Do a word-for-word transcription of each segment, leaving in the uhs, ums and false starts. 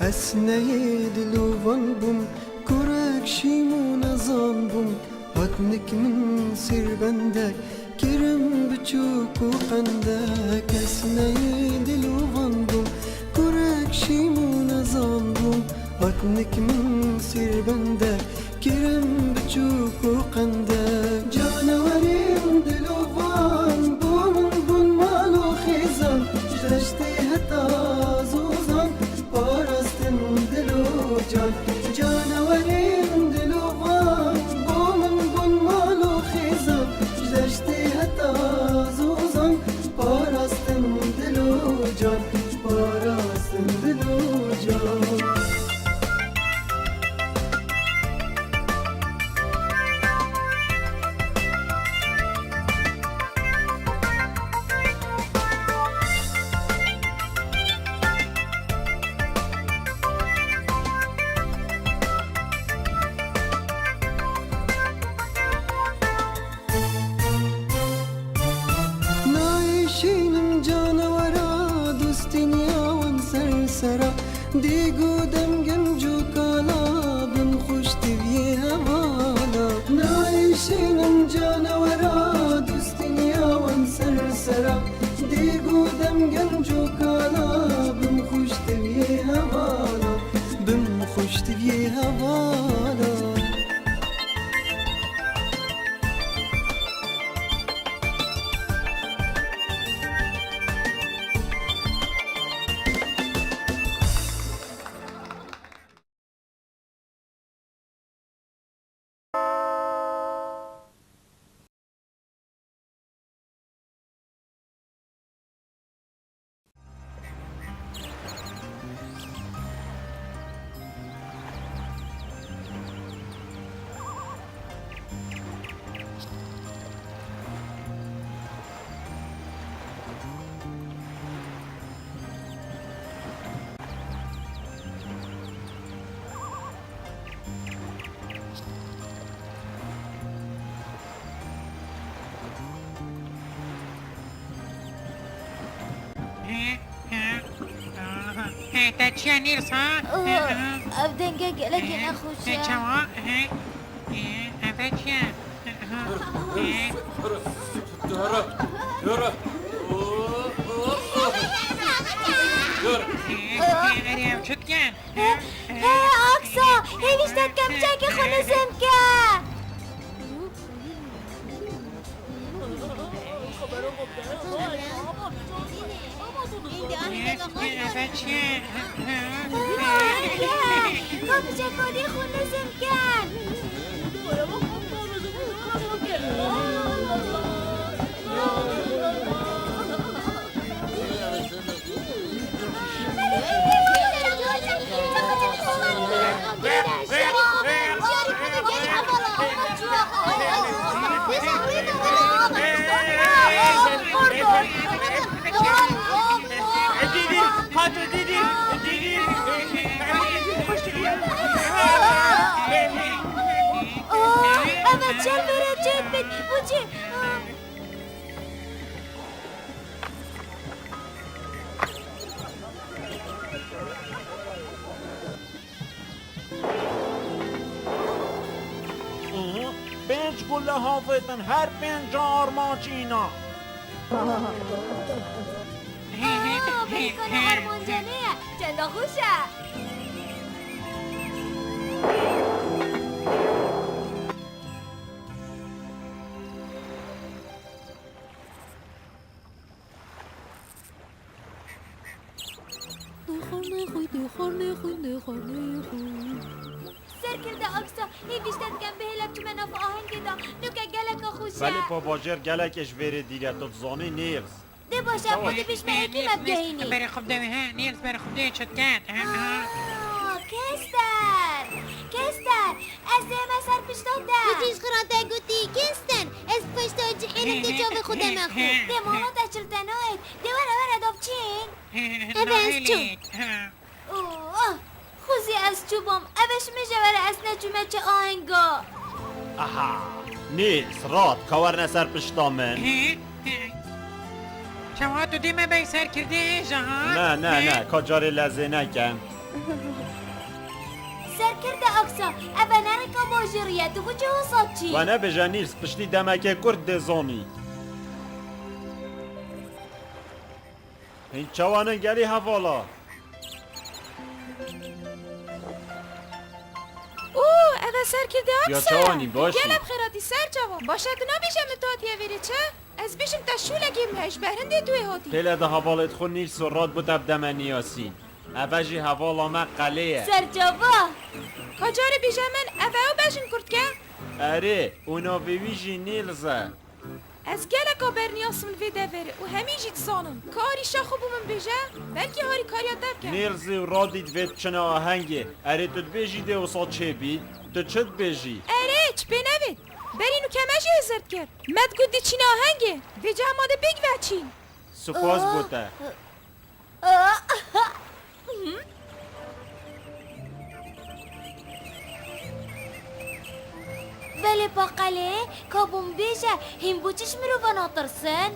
Ez neyê dilovan bûm, kurek şîm û nezan bûm, hatnik min sêrbendek, kirim biçûk û qendek. Ez neyê dilovan bûm, kurek şîm û nezan bûm, hatnik min sêrbendek, kirim biçûk û qendek. Canewerên dilovan bo min bûn mal û xêzan, ji deştê heta zozan, parastin dil û can. Canewerên dilovan bo min bûn mal û xêzan, ji deştê heta zozan, parastin dil û can, parastin dil û can. Nayşînim canewera dostîniya wan ser sera. Dîg û dem genc û kala, bim xweş tiviyê hevala. Nayşînim canewera dostîniya wan ser sera. Dîg û dem genc û kala, bim xweş tiviyê hevala. Bim xweş tiviyê hevala. He, he, aha. He, te çiya nêrs ha? He, aha. Ev denge gelekî nexweş e. He, çawa? He, he, ev çiya? He, aha. He. Yürü, yürü, yürü. Yürü. He, he, erê, ev çi dikin? He, he, Aksa, hêvîşt dikim çekê xwe nizim ke. Ka bi jekolî xwe nizim ken. Oh, eve çel vere çet bit. Bu çi? Pênc gule havêtin, her pênc armancîna. Aa, belkana armancanê ye. Çenda xweş e. Dixwarne xwe, dixwarne xwe, dixwarne xwe. Serkirde Aksa, hêvîşt dikim bihêle biçime nav ahengê de. Nuke geleka xweş e. Belê pa bajêr gelekê ji vêrê dîr e, tu dizanî Nîls. Dê baş e, xwe dibîşme êkî me bigehînî. Berê xwe bidewî, he, Nîls berê xwe bidewî çi diket, he, he. Aa, Kester! Kester! Ez dême ser pişta te. Tu jî ji xwe re te gotî, Kester! Ez pişta cihêlim dê çavê xwe deme xwe. Dê mala te çil te nayêt. Dê were were dav çîn. Ev ez çûm. Nahêlît, he. Zî ez çûbûm. Ev e ji min jê were ez neçûme çi ahenga. Aha! Nîls, rat, ka werne ser pişta min. Çawa tu dê me bey serkirdê hêja, ha? Ne, ne, ne, ka carê lezê neke. Serkirde Aksa, ev e ne rêka bajêrî ye, tu biçî wisa çî? We nebêje Nîls, piştî demekê kurt dê zanî. Hîn çawan in gelî hevala? Oo, ev e serkirde Aksa ye. Ya çawanî, baş î? Gelek xêratî ser çavan. Baş e, tu nabêje min tu hatiye vêrê çi? Ez bêjim te şûlekê min heye, ji ber hindê tu ê hatî. Têle di hevalê xwe Nîls û rat bû te bi deme niyasî. Ev e jî hevala me Qelê ye. Serçava! Ka carê bêje min, ev e ew bejin kurtke? Erê, û navê wî jî Nîls e. Ez geleka berniyas im li vê deverê û hemî jî dizanin. Ka arîşa xwe bo min bêje, belkî harîkariya te bike. Nîlsî û Radî divê biçine ahengê. Erê tu dibêjî dê wisa çêbî? Tu çi dibêjî? Erê, çi pê nevêt? Berî nûke me jî hizir dikir. Me digot dê çîne ahengê. Vêca hema dê pêk ve çîn. Spas bo te. Belê paqelê, ka bo min bêje, hîn bo çi ji mirovan natirsin?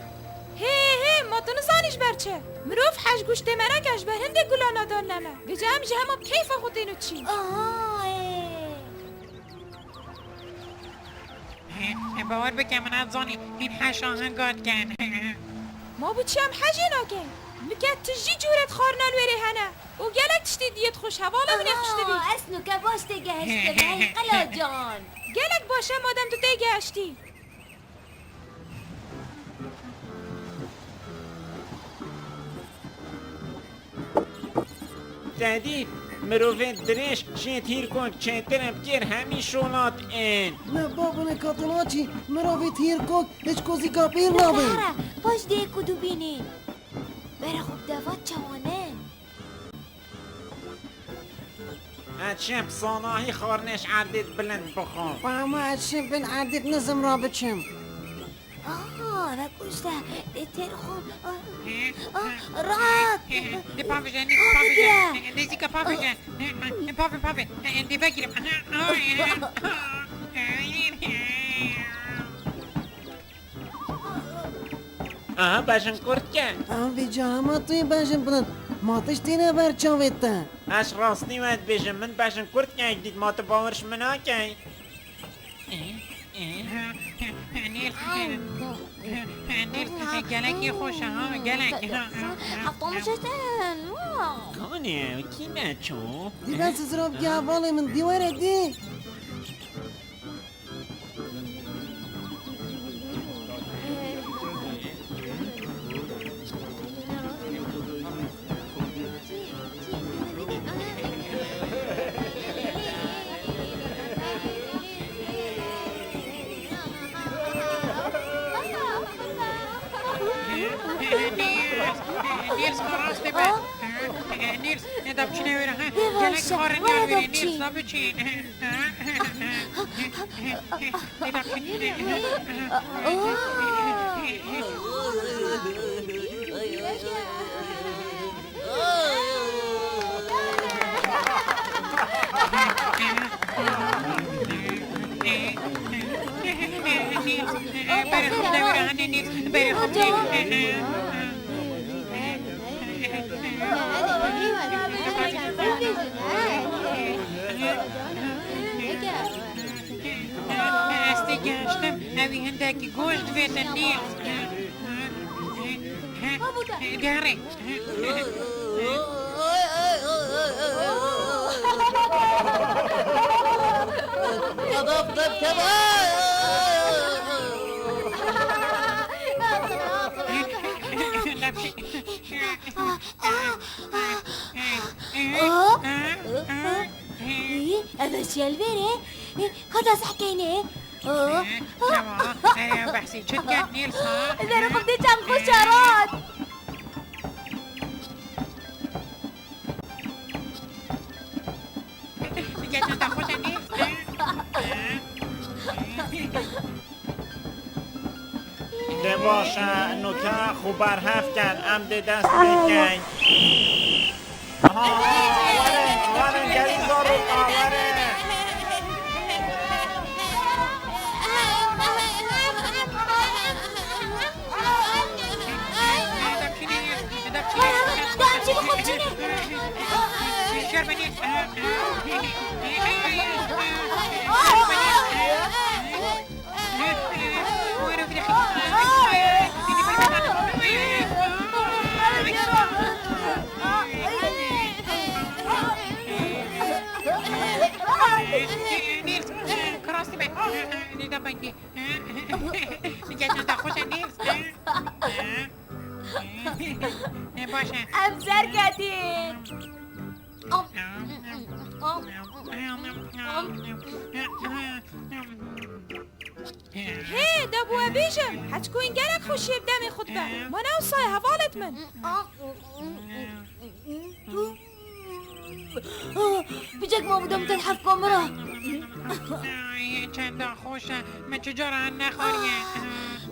Hê, hê, ma tu nizanî ji ber çi? Mirov hej goştê me nake ji ber hindê gulan nadan neme. Vêca em ji hema bi keyfa xwe têne çîn. Aha, ê. Bawer bike min ez zanî hîn heş ahenga dikin. Ma bo çi em hejê nakin? Nûke tijî cûret xwarina li wêrê hene û gelek tiştê diyê dixweş hevala min ê xweş dibî. Aha, ez nûke baş tê gehiştim, hey qela can. Gelek baş e madem tu tê gehiştî. Te dît, mirovên dirêj jê tîrkok çêtir in, bi kêr hemî şolat in. Ne babûne katinaçî, mirovê tîrkok hiç kozîka pêr nabe. Dikare, paş dê ku dubînî. Bere xwe bi deva çawanin. Ez çim sanahî xwarinê ji erdê bilind bixwim. Ama ez çim bin erdê nizim ra biçim. Aa, ne kuşte. Dê têr xwe. Aa, aa, rahat. Dê pavêje, nê pavêje. Dê zîka pavêje. Pavê, pavê. Dê vegirim. Aha, bejin kurtke. Ev vêca hema tu yê bejin bilind. Ma tiştî ne ber çavê te. Ez rastî we dibêjim, min bejin kurtkeyek dît, ma tu bawer ji min nakey? Nîl, Nîl, gelekî xweş e, ha, gelek. Hafta min şeştin. Kanê, kî me ço? Dî ben sizira bi hevalê min dî were dî. Nîls, Nîls, ma rastî be. Nîls, ne da biçîne wêre, ha? Gelek xwarin yan wêre, Nîls, da biçî. Berê xwe bide wêre, hindê Nîls, berê xwe bide. Ez tê gehiştim, ew ê hindekî goşt divêtin Nîls. Gerê. Ev e şelvêrê. Ka dest hekeyne. Çawa? Behsê çi diket Nîls, ha? Lêre xwe dê çend xweş e rat. Diket çend xweş e Nîls. Dê baş e, nûke xwe berhev ket, em dê dest pê kein. Aha, werin, werin, gelî Kirastî be. Nîda bengî. Cejna da xweş e, nî? Baş e. Em serketîn. Hê, de bo we bêjim, heçkû hîn gelek xweşiyê bi demê xwe dibe. Ma ne wisa ye hevalêt min? Bicek ma bidem te hevka min re. Ay, çenda xweş e. Min çi cara hend nexwariye.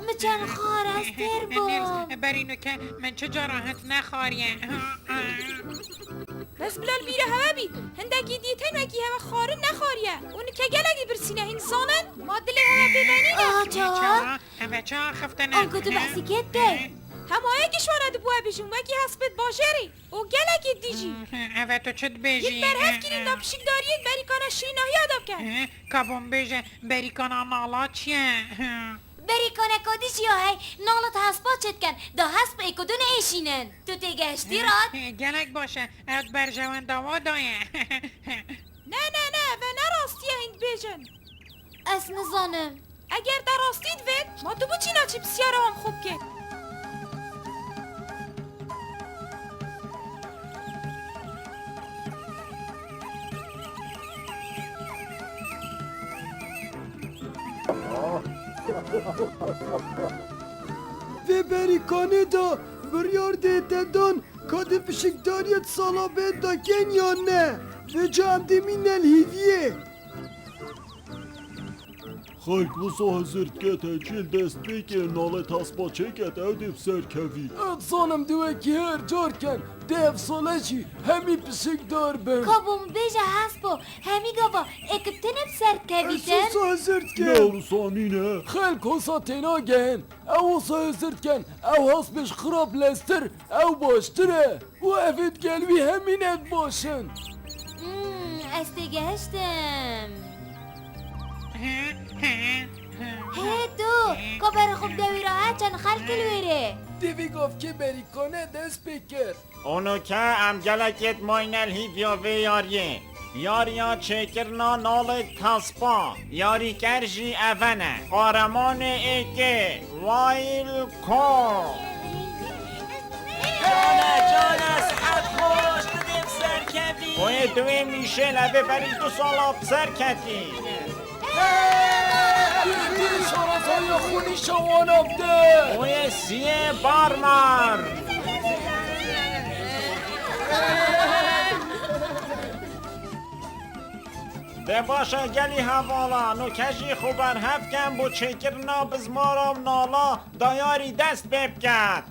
Min çend xwar ez têr bûm. Berî nuke min çi cara hend nexwariye. Bes bila li bîra hewe bî. Hindekî dîtin wekî hewe xwarin nexwariye. Û nuke gelekî birsîne hîn zanin. Ma dilê hewe pê benîne. Aha, çawa? Çawa? Em ve çawa xiftine? Anku tu behsî kê dikey? Hema yekî ji wan re dibû bêjin, wekî hespêt bajêrî û gelekî dî jî. Eve tu çi dibêjî? Yek berhev kirîn da pişikdariyê berîkana şîrînahiya da bikin. Ka bom bêje berîkana nala çi ye? Berîkaneka dî jî ya hey, nala di hespa çêdikin, da hesp êk û du neêşînin. Tu têgehiştî rat? Gelek baş e, ev berjewenda wa da ye. Ne, ne, ne, ve ne rastî ye hîn dibêjin. Ez nizanim. Eger te rastî divêt, ma tu biçî naçî pisyara wan xwe bikê? Vê berîkanê de biryar dê te dan ka di pişikdariyê di sala bê de kin yan ne. Vêca em dê mîne li hîviyê. Xelk wisa hizir dike tecîl dest pê ke nalê tespa çêket ew dê bi ser kevî. Ez zanim di wekî her car ken dê ev sale jî hemî pişikdar bin. Ka bo min bêje hespo, hemî gava êk bi tenê bi ser kevî. Ez wisa hizir dikim. Ne wisa nîne. Xelk wisa tênagehin. Ew wisa hizir dikin. Ew hespê ji xirab leztir, ew baştir e. Û evê digel wî hemî ne baş in. Hmm, ez têgehiştim. Hê tu, ka berê xwe bide wî re, he çend xelk li wêrê. Dê vê gavkê berîkane dest pê kir. Û nuke em gelekê dimayne li hîviya vê yariyê. Yariya çêkirina nalê tespa. Yarîker jî eve ne. Qaremanê êkê, Wild Card. Cane, cane, sihet xweş, tu dê bi ser kevî. Oyê duwê Mîşel, ev ê berî du sala bi ser ketî. Dî şarezaya xwe nîşa wana bide. Oyê siyê Barmar. De baş e gelî hevala, nuke jî xwe berhev ken bo çêkirina bizmara û nala da yarî dest pê biket.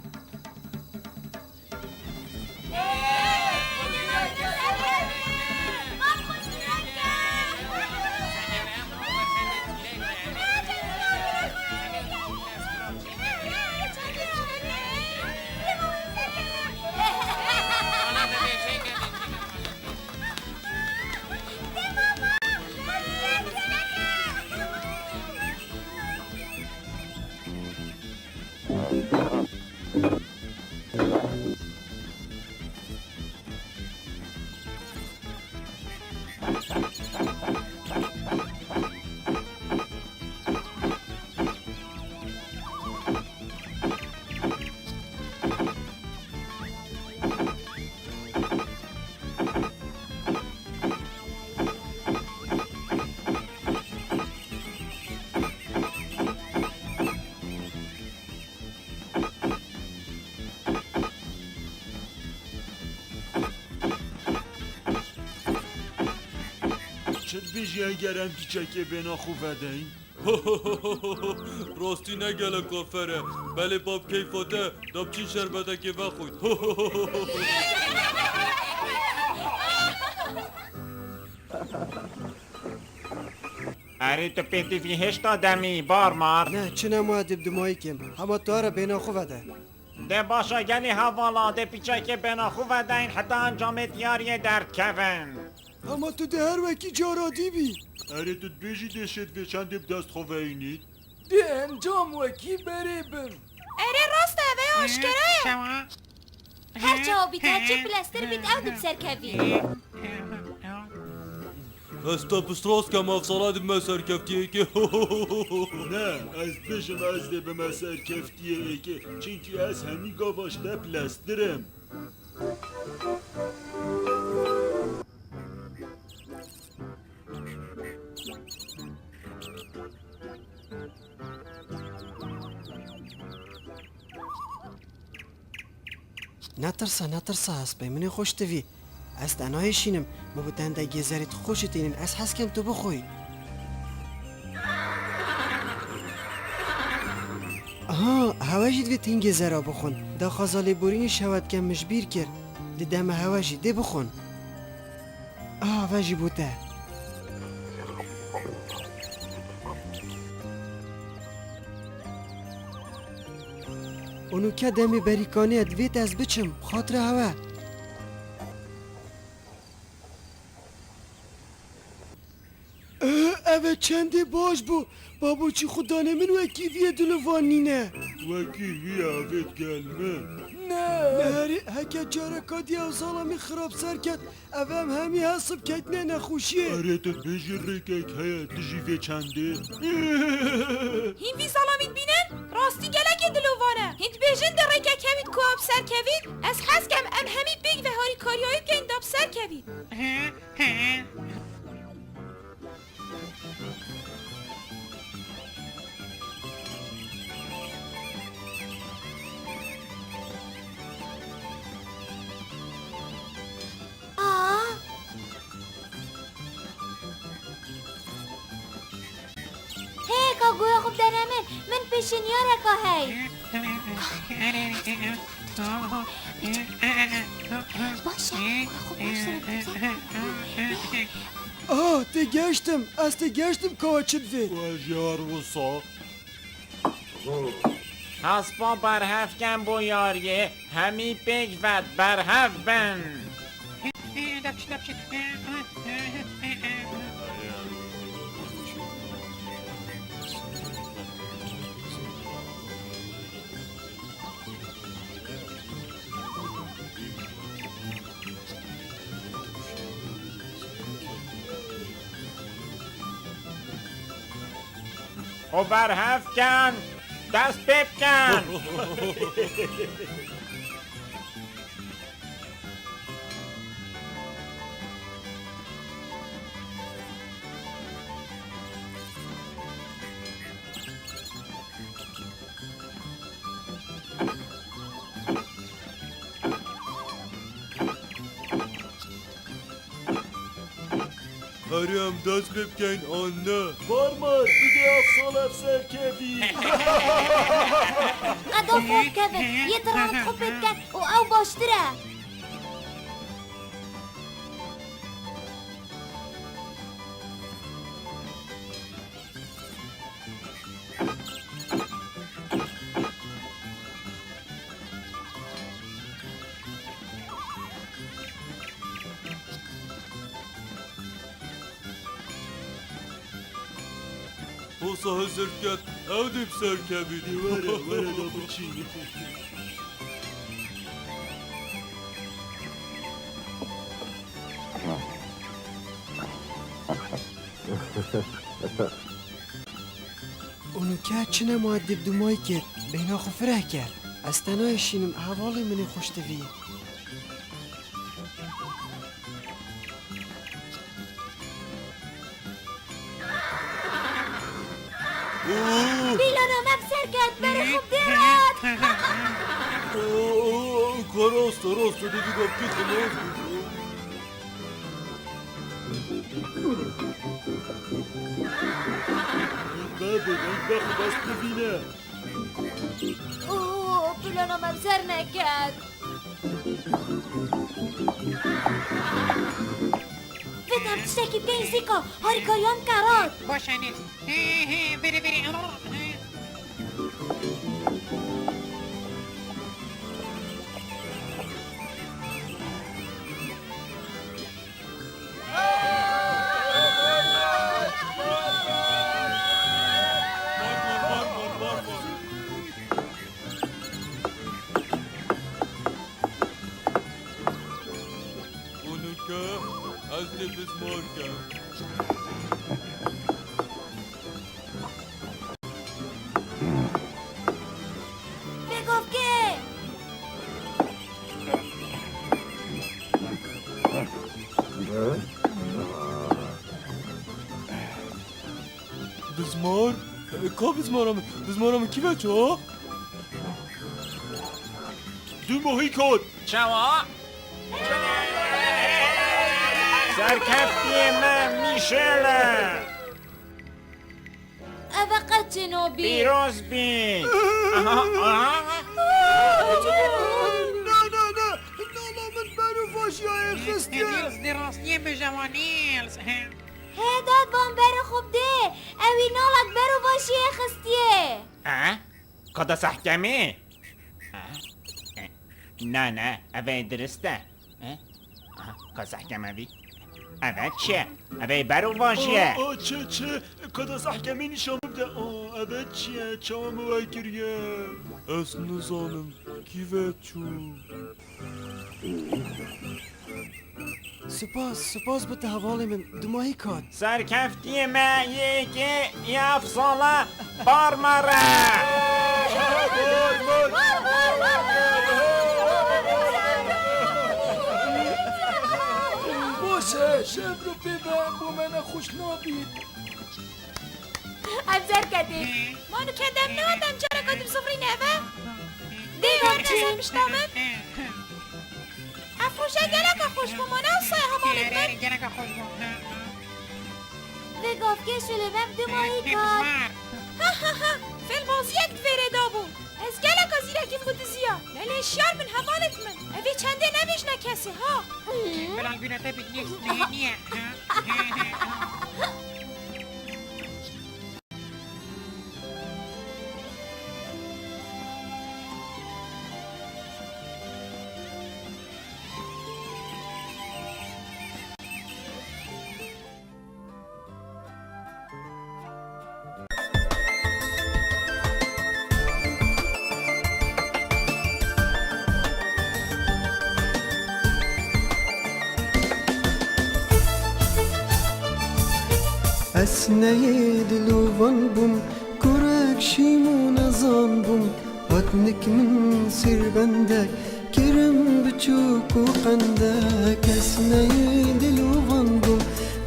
Çi dibêjî eger em kîçekê bêhna xwe vedeyin? Rastî ne gelek afer e. Belê bab keyfa te, da biçîn şerbetekê vexwin. Erê, tu pêtivî hêşta demî, Barmar? Ne, çi nema, dib dimayî kêm. Hema tu here bêhna xwe vede. De baş e, gelî hevala, de pîçekê bêhna xwe vedeyn heta encamê diyariyê derdikevin. Hema tu dê her wekî cara dî bî. Erê, tu dibêjî dê şêt vê çendê bi dest xwe veyînît? Dê encam wekî berê bin. Erê, rast e, ev ê aşkere ye. Her çawa bît, her çi pilestir bît, ew dê bi ser kevî. Ez te piştrast kem, ev sala dibime serkeftiyekê. Ne, ez dibêjim ez dê bime serkeftiyekê, çimkî ez hemî gava ji te pilestir im. Netirse, netirse, ez peymînê xwe ji te vî. Ez te nayêşînim. Min bi te hindek gêzerê tu xweşitînin, ez hez kem tu bixwî. Aha, hewe jî divê tu hin gêzera bixwin. Daxwaza lêborînê ji hewe dikem, min ji bîr kir. Dide me hewe jî, dê bixwin. Ah, ve jî bo te. Onûke demê berîkanê ye, divêt ez biçim, bi xatira hewe. Eh, ev e çendê baş bû. Baboçî xwe danê min wekî vî yê dilovan nîne. Wekî wî ye, avêt gel min. Ne. Neherî, heke careka dî ew zalamî xirab ser ket, ev em hemî hesib ketine nexweşiyê. Erê, tu dibêjî rêkek heye dijî vê çendê? Hîn vî zalamî dibînin? Rastî gelekê dilovan e. Hîn dibêjin di rêkek hewît ku ew bi ser kevît? Ez hez kem em hemî pêk ve harîkariyayî bikeyn da bi ser kevît. Aa! Hê, ka goya xwe bidene min, min pêşniyareka hey. Baş e, xwe baş e. Ah, tê geştim, ez tê geştim ka we çi divê. We jî her wisa. Hespa berhev ken bo yariyê, hemî pêk ve berhev bin. Xwe berhev ken, dest pê bikin. Herê em dest pê bikeyn an ne? Barmar, bide ev sal ev serkevî. Qeda xwe keve, yê diranit xwe pê diken û ew baştir e. Hosa hizir ket, ew dê bi ser kevî. Were, were da biçîne. Onûke çi nema dibdûmayî kir, beyna xwe fireh kir. Ez te nayêşînim, hevalê min ê xweştivî. Pîlana me bi ser ket, berê xwe bidê ret. Ka rast e, rast e, dê vî gavkê xilas bike. Bebe, bebe, xwe bes bibîne. Oh, pîlana me bi ser neket. Vêt em tiştekî bikeyn zîka, harîkariyan kerat. Baş e, nêz. Hê, hê, berê, berê. Hê. Ez dê bizmor kem. Bêgovkê! Bizmar? Ka bizmara min? Bizmara min kî veço? Du mohî kat. Çawa? Serkeftiyê me Michel e. Ev e qet çênabî. Pîroz bî. Aha, aha. Na, na, na. Nala min ber û vaşiyayê xistiye. Nîls, di rastiyê bêje wa Nîls. Hê dad van berê xwe bidê. Ew wî nalek ber û vaşiyê xistiye. Ha? Qada sehkemê? Ha? Na, na, ev ê dirist e. Ha? Aha, ka sehkeme vî. Ev e çi ye? Ev ê ber û vajî ye. Aa, aa, çi, çi? Qada sehkemê nîşan bide. Aa, ev e çi ye? Çawa min we kiriye? Ez nizanim. Kî ve çû? Spas, spas bi te hevalê min. Dumahî kat. Serkeftiyê me yekê ya sala bar me re. Baş e, şevro pê ve bo me nexweş nabît. Ev zer ketê. Ma nu kedem ne, dem careka dibzivrîne eve. Dê wer neze pişta min. Ev rûje geleka xweş bû, ma ne wisa ye hevalê min? Geleka xweş bû. Vê gavkê şûlê me bi du mahî kat. Ha, ha, ha. Fêlbaziyek di vê rê de bû. Ez geleka zîrekîm bi diziya. Lelê şiyar bin hevalêt min. Ev ê çendê nebêjne kesê, ha. Bilal bîna te bî nêz, nê, niye? Ez neyê dilovan bûm, kurek şîm û nezan bûm, hatnik min sîrbendek, kirim biçûk û qendek. Ez neyê dilovan bûm,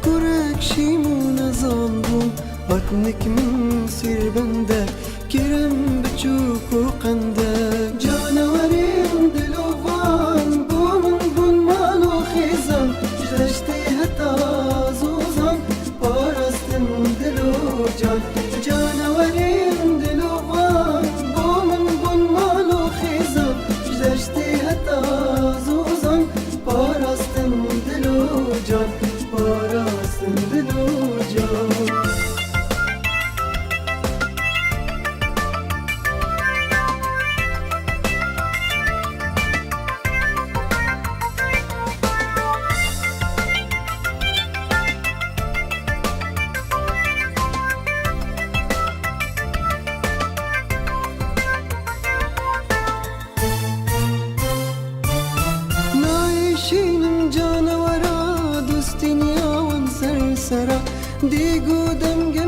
kurek şîm û nezan bûm, hatnik min sîrbendek, kirim biçûk û qendek. Canewerên dilovan bo min bûn mal û xêzan, ji deştê heta zozan, parastin dil û can. Canewerên dilovan bo min bûn mal û xêzan, ji deştê heta zozan, parastin dil û can, parastin dil û can. Nayêşînim canewera, dostîniya wan ser sera, dîg û dengê